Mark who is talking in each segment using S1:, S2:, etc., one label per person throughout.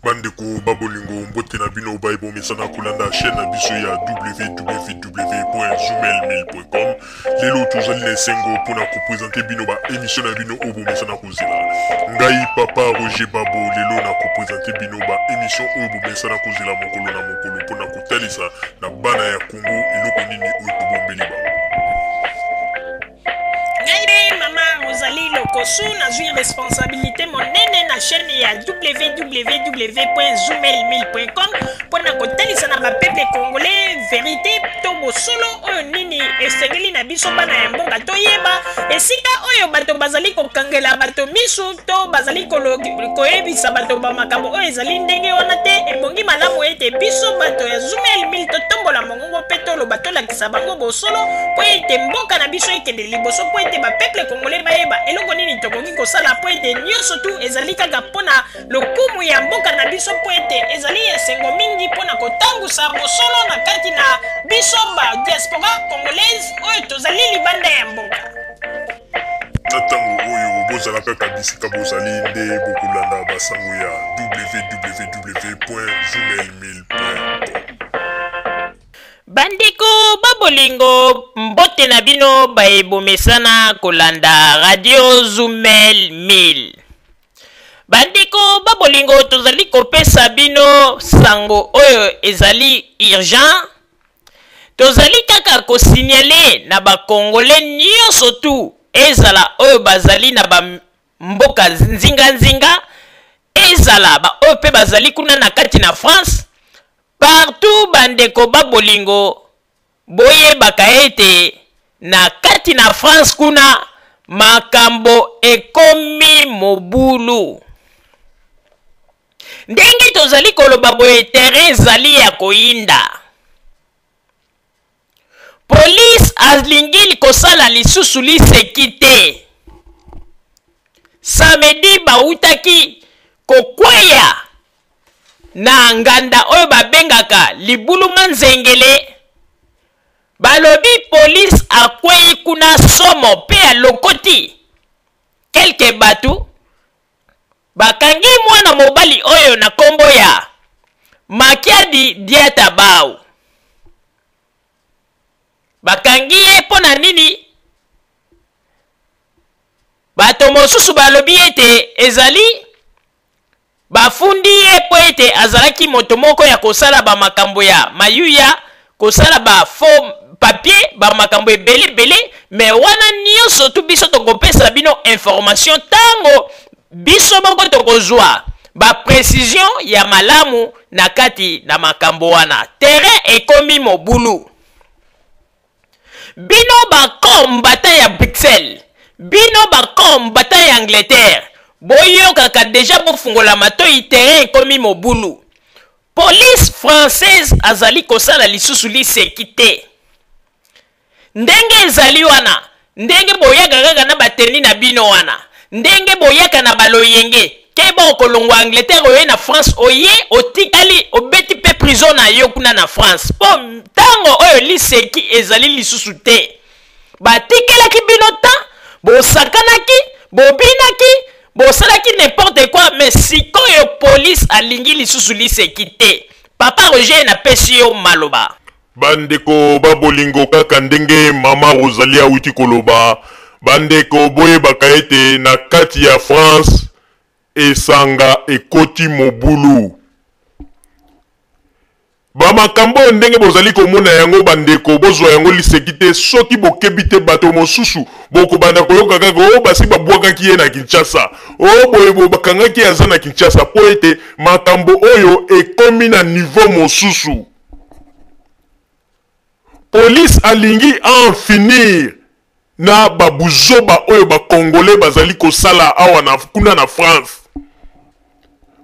S1: Bandeko ba bolingo, mbote na bino baye bomesana kolanda chaîne na biso ya www.zoomail1000.com. Lelo tozali na esengo mpona kopresente bino ba émission na bino oyo bomesana kozela. Ngai papa Roger Babo lelo na kopresente bino ba émission oyo bomesana kozela mokolo na mokolo mpona kotalisa na bana ya Congo eloko nini oyo tobombeli bango.
S2: Ngai mpe mama Rosalie Lokosu nazwi responsabilité monene na chaîne ya www.zoomail1000.com mpo na kotalisa na bapeuple congolais verité to bosolo oyo nini esengeli na biso bana ya mboka toyeba esika oyo bato bazali kokangela bato misu to bazali koyebisa bato bamakambo oyo ezali ndenge wana te. Ebongi malamu ete biso bato ya Zoomail 1000 totombola mongongo mpe toloba, tolakisa bango bosolo mpo ete mboka na biso ekende liboso, mpo ete bapeuple congolais bayeba eloko nini tokoki kosala, mpo ete nyonso tu ezali kaka mpo na lokumu ya mboka na biso, mpo ete ezali esengo mingi mpo na kotangusa bosolo na kati na biso ba diaspora congolaise oyo tozali libanda ya mboka.
S1: Na ntango oyo bozala kaka bisika bozali nde bokolanda basango ya www.zoomail1000.com.
S2: Bandeko ba bolingo, mbote na bino baye bomesana kolanda Radio Zumel 1000. Bandeko ba bolingo, tozali kopesa bino sango oyo ezali urgent. Tozali kaka kosignale na ba Congolais nyonso tu, ezala oyo bazali na ba mboka nzinga-nzinga, ezala ba oyo pe bazali kuna na kati na France, partout. Bandeko ba bolingo, boyebaka ete na kati na France kuna makambo ekomi mobulu. Ndenge tozali koloba boye, terrain ezali ya koyinda. Police alingi kosala lisusu liseki te. Samedi bawutaki kokweya na nganda oyo babengaka libulu manzengele. Balobi police akweyi kuna somo pe alokoti kelke batu. Bakangi mwana mobali oyo na kombo ya Makiadi Diata Bau. Bakangi ye mpo na nini? Bato mosusu balobi ete ezali bafundi ye mpo ete azalaki moto moko ya kosala ba makambo ya mayuya, kosala ba faux papier, ba makambo ebele ebele. Me wana nyonso tu biso tokopesa bino information ntango biso moko tokozwa ba precision ya malamu na kati na makambo wana. Terrain ekomi mobulu. Bino ba combattant ya Bruxelles, bino ba combattant ya Angleterre, boyokaka deja, bofungola matoi, terrain ekomi mobulu. Police française azali kosala lisusu liseki te. Ndenge ezali wana, ndenge boyaka kaka na bateni na bino wana, ndenge boyaka na baloyenge, keba okolongwa Angleterre oye na France, oye otikali obeti mpe prison na yo kuna na France, mpo ntango oyo liseki ezali lisusu te. Batikelaki bino temps, bosakanaki, bobinaki, bosalaki n'importe quoi, mais sikoyo police alingi lisusu liseki te. Papa Roger, napesi yo maloba.
S1: Bandeko ba bolingo, kaka ndenge mama Rosalie awuti koloba, bandeko boyebaka ete na kati ya France esanga ekoti mobulu. Bamakambo oyo ndenge bozali komona yango, bandeko, bozwa yango liseki te. Soki bokebi te, bato mosusu bokobanda koyoka kaka oyo basi babwakaki ye na Kinshasa, oyo boye boye bakangaki ye aza na Kinshasa, mpo ete makambo oyo ekomi na niveau mosusu. Police alingi en finir na babuzoba oyo bakongole bazali kosala awa na kuna na France.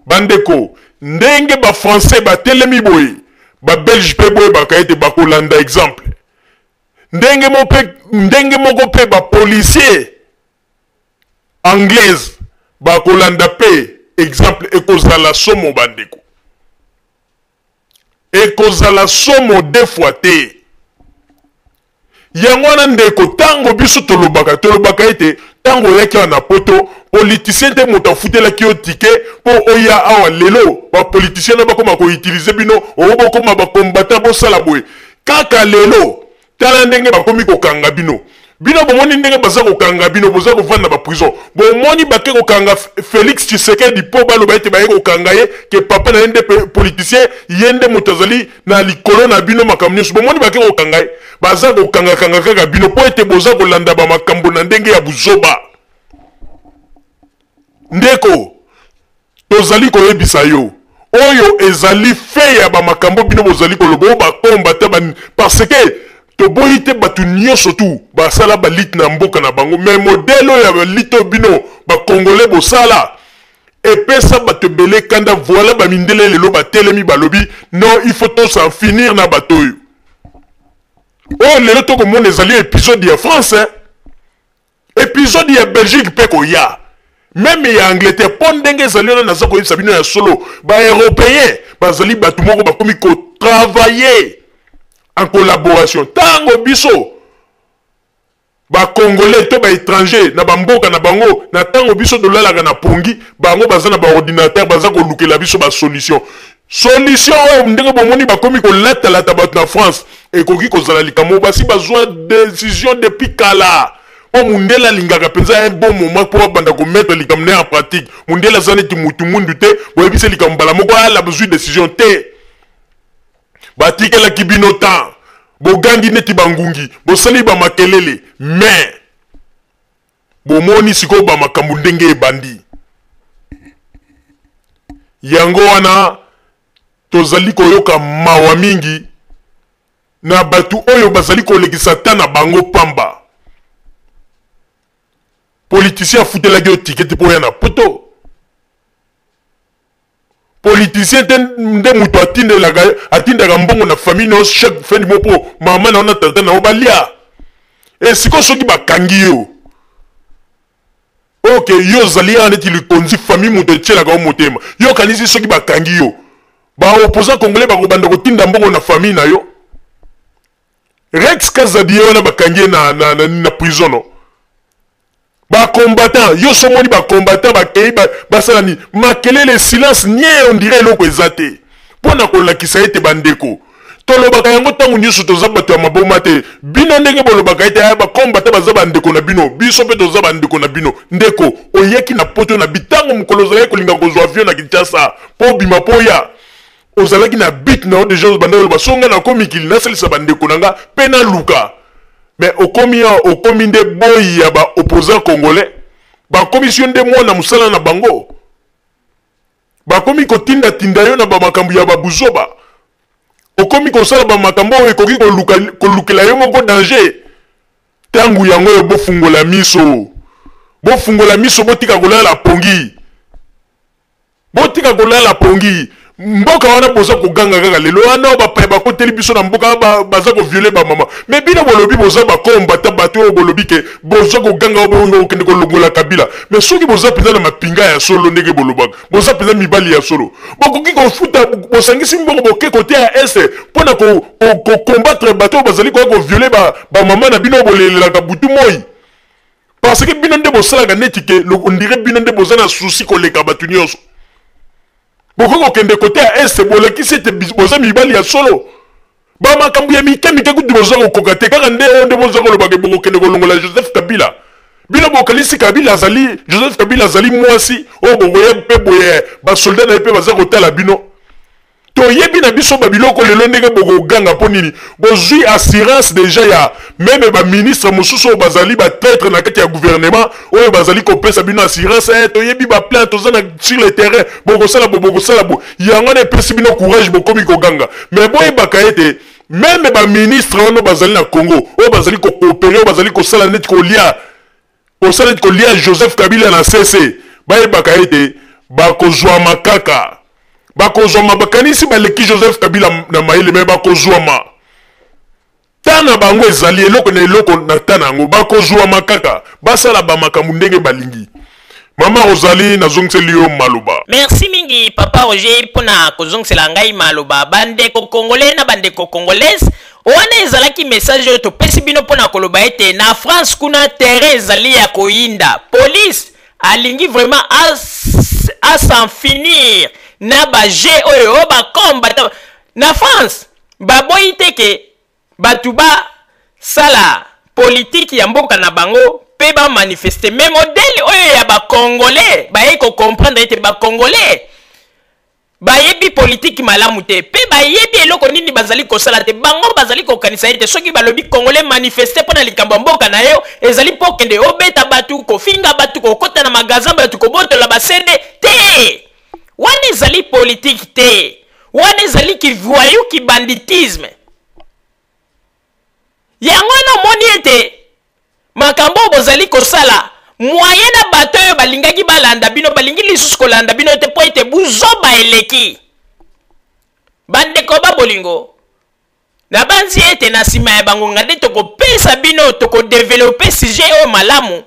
S1: Bandeko, ndenge ba français batelemi boye, ba belge mpe boyebaka ete bakolanda exemple. Ndenge ndenge moko mpe ba policier anglaise bakolanda mpe exemple. Ekozala somo bandeko, ekozala somo deux fois te. Yango wana ndeko, ntango biso tolobaka ete Ntango oyaki awa na poto, politicien te moto afutelaki yo ticket mpo oya awa. Lelo bapoliticien na bakoma koutiliser bino, oyo bokoma bacombattant, bosala boye. Kaka lelo, tala ndenge bakomi kokanga bino. Bino bomoni ndenge baza kokanga bino, boza kovanda ba prison. Bomoni bake kokanga Félix Tshisekedi mpo baloba ete baye kokanga ye ke papa na ye nde politicien, ye nde moto azali na likolo na bino makambo nyonso. Bomoni bake kokanga ye, baza kokangakanga kaka bino mpo ete boza kolanda bamakambo na ndenge ya buzoba. Ndeko, tozali koyebisa yo oyo ezali fe ya bamakambo bino bozali koloba oyo bakombata ba, parce que toboyi te bato nyonso tu basala balite na mboka na bango, mais modèle oyo ya balite oyo bino bakongole bosala epesa bato ebele kanda. Voilà, bamindele lelo batelemi, balobi non, il faut tosa finir na bato oyo. Oyo lelo tokomona ezali épisode ya France, hein? Épisode ya Belgique mpe koya, même ya Angleterre, mpo ndenge ezali wana. Naza koyebisa bino ya solo, baeuropéen bazali bato moko bakomi kotravailler en collaboration. Ntango biso bacongolais to baétranger na bamboka na bango, na ntango biso tolalaka na pongi, bango baza na baordinateur, baza kolukela biso basolution. Solution oyo ndenge bomoni bakomi kolatalata bato na France, ekoki kozala likambo basi bazwa décision depuis kala, mpo mundele alingaka mpenza un bon moment mpo babanda komettre likambo na ye en pratique. Mundele aza neti mutu mundu te, boyebisi likambo mbala moko ala bazwi décision te. Batikelaki bino temps, bogangi neti bangungi, bosali bamakelele, mais bomoni sikoyo bamakambo ndenge ebandi. Yango wana tozali koyoka mawa mingi na bato oyo bazali kolekisa ta na bango pamba. Politicien afutelaki yo ticket mpo oya na poto? Politicien te nde moto atindelaka, atindaka mbongo na famille na yo chaque fin du mois mpo mama na yo na tata na yo balia. E sikoyo soki bakangi yo, oke yo ozali awa neti likonzi, famille moto etielaka yo motema, yo okanisi soki bakangi yo, baopposant congolais bakobanda kotinda mbongo na famille na yo? Rex Kazadi ye wana bakangi ye na prison. No bacombattant yo so omoni bacombattant bakei, basala nini? Makelele, silence nie, on dirait eloko eza te, mpo na kolakisa ete bandeko, tolobaka yango ntango nyonso, toza bato ya maboma te. Bino ndenge bolobaka ete aya bacombattant baza bandeko na bino, biso mpe toza bandeko na bino. Ndeko, oyaki na poto na bitango, mokolo ozalaki kolinga kozwa avion na Kinshasa mpo obima mpo oya, ozalaki na but na yo déjà, obanda koloba so ngai nakomi mikili, nasalisa bandeko na nga mpe naluka. Mais okomi awa, okomi nde boyi ya baopposant congolais, bakomisi yo nde mwana mosala na bango, bakomi kotindatinda yo na bamakambo ya babuzoba, okomi kosala bamakambo oyo ekoki kolukela yo moko danger. Ntango yango oyo, bofungola miso, bofungola miso, botika kolala pongi, botika kolala pongi. Mboka wana boza koganga kaka lelo wana, bapaya bakoteli biso na mboka, baza kovioler bamama, mais bino bolobi boza bakombata bato oyo bolobi ke boza koganga okende kolongola Kabila. Mais soki boza mpenza na mapinga ya solo ndenge bolobaka, boza mpenza mibali ya solo, bokoki kofuta, bosangisi mbongo, boke kote ya Est mpona kocombattre bato oyo bazali koya kovioler bamama na bino oyo bolelelaka butu moi, parce que bino nde bosalaka neti ke on dirait bino nde boza na souci koleka bato nyonso. Bokoki kokende kote ya Est, bolakisi ete boza mibali ya solo. Bamakambo ya mike mike kutu boza kokoka te, kaka nde oyo nde boza kolobaka bokokende kolongola Joseph Kabila. Bino bokanisi Kabila azali, Joseph Kabila azali mwasi oyo bokoya mpe boye basoldat na ye mpe baza kotala bino? Toyebi na biso babiloko lelo ndenge bokoganga. Mpo nini? Bozwi assurance déjà ya même baministre mosusu oyo bazali batraître na kati ya gouvernement, oyo bazali kopesa bino assurance: toyebi baplan, toza na sur le terrain, bokosala bo, bokosala bo. Yango wana epesi bino courage, bokomi koganga. Mais boyebaka ete même baministre wana bazali na Congo, oyo bazali kocoopérer, oyo bazali kosala neti kolia, kosala neti kolia Joseph Kabila na cc, bayebaka ete bakozwama kaka, bakozwama. Bakanisi baleki Joseph Kabila na mayele, mais bakozwama. Ta na bango ezali eloko na eloko na ta na yango, bakozwama kaka, basala bamakambo ndenge balingi. Mama Rosalie, nazongiseli yo maloba.
S2: Merci mingi, papa Roger, mpona kozongisela ngai maloba. Bandeko congolais na bandeko congolaise. Wana ezalaki message oyo topesi bino mpo na koloba ete na France kuna terrain ezali ya koyinda. Police alingi vraiment a s'en finir na ba jeux oyo oyo ba combattant na France baboyi te ke bato ba sala politiki ya mboka na bango mpe ba manifester, mais modèle oyo ya ba congolais baye ko comprendre ete ba congolais bayebi politiki malamu te mpe bayebi eloko nini bazali kosala te. Bango bazali kokanisa ete soki balobi congolais manifeste mpo na likambo ya mboka na yo, ezali mpo okende obeta bato, kofinga bato, kokota na magasin bato, kobotola basende te. Wana ezali politiki te, wana ezali kivoyou, kibanditisme. Yango wana omoni ete makambo oyo bozali kosala moyen na bato oyo balingaki balanda bino balingi lisusu kolanda bino te, mpo ete buzoba eleki. Bandeko ba bolingo, nabanzi ete na nsima ya bangonga nde tokopesa bino, tokodevelope sujet oyo malamu,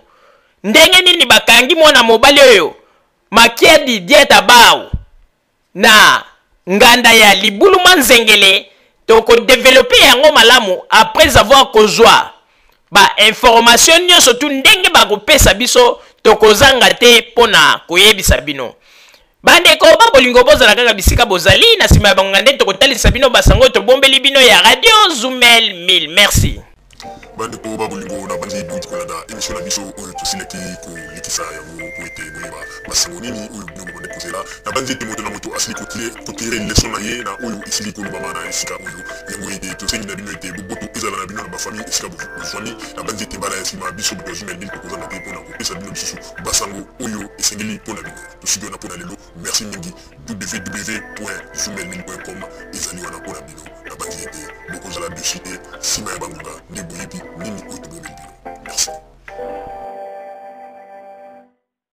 S2: ndenge nini bakangi mwana mobali oyo Makiadi Diata Bao na nganda ya libulu manzengele. Tokodevelope yango malamu après avoir kozwa ba information nyonso tu ndenge bakopesa biso, tokozanga te mpo na koyebisa bino. Bandeko ba bolingo, bozala kaka bisika bozali. Na nsima ya bangonga nde tokotalisa bino basango tobombeli bino ya Radio Zumel 1000. Merci.
S1: Bandeko ba bolingo, na banzi bouti kolanda émission na biso oyo tosilaki kolekisa yango po ete boyeba basango nini oyo bino bobandi kozela. Na banzi ete moto na moto asili kotire leson na ye na oyo esili kolobama na esika oyo. Yango ete tosengi na bino ete boboto ezala na bino na bafamille esika bozwami. Na banzi ete mbala ya nsima biso bato ya Zumel 1000 tokozanga te mpona kopesa bino lisusu basango oyo esengeli mpo na bino. Tosuki wana mpo na lelo. Merci mingi. www.zumel1000.com ezali wana mpo na bino. Nabanzi ete bokozala dessus te. Nsima ya bangonga nde boyebi nini oyo tobomeli bino. Merci.